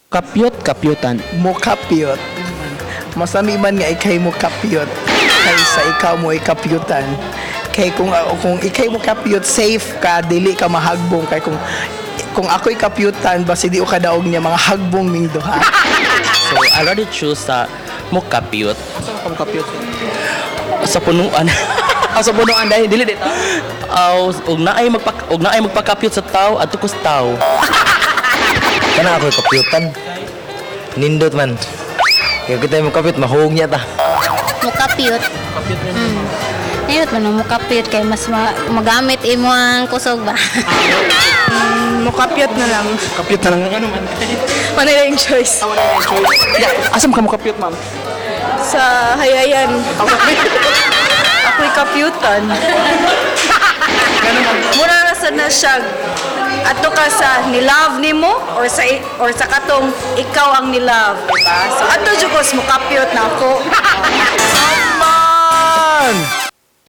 Kapyot, kapyutan. Mokapyot. Masami man nga ikay mo kapyot kaysa ikaw mo ikapyutan. Kay kung ikay mo kapyot, safe ka, dili ka mahagbong, kay kung ako'y kapyutan, basi di ko kadaog niya, mga hagbong ming duha. So, I rather choose sa mukapyot. Asa ka mokapyot? Sa punuan. Ah, sa punuan dahil dili dito. Aw, og naay magpakapyot sa tao adto ko sa tao. Kana ako kapyutan. Nindot man. Kaya kita mo kapyut, mahuog niya ta. Mukapiyot. Nindot man ang mukapiyot kay mas magamit imo ang kusog ba. Mukapyot na lang. Kapyot na lang, ano man. Manila yung choice. Yeah, asa mo ka mokapyot, ma'am? Sa hayayan. Ako'y kapyutan. Mura na sad na siya. Ato ka sa ni-love nimo or sa katong ikaw ang ni-love, di ba? So ato jud ko sa mukapyot na ako.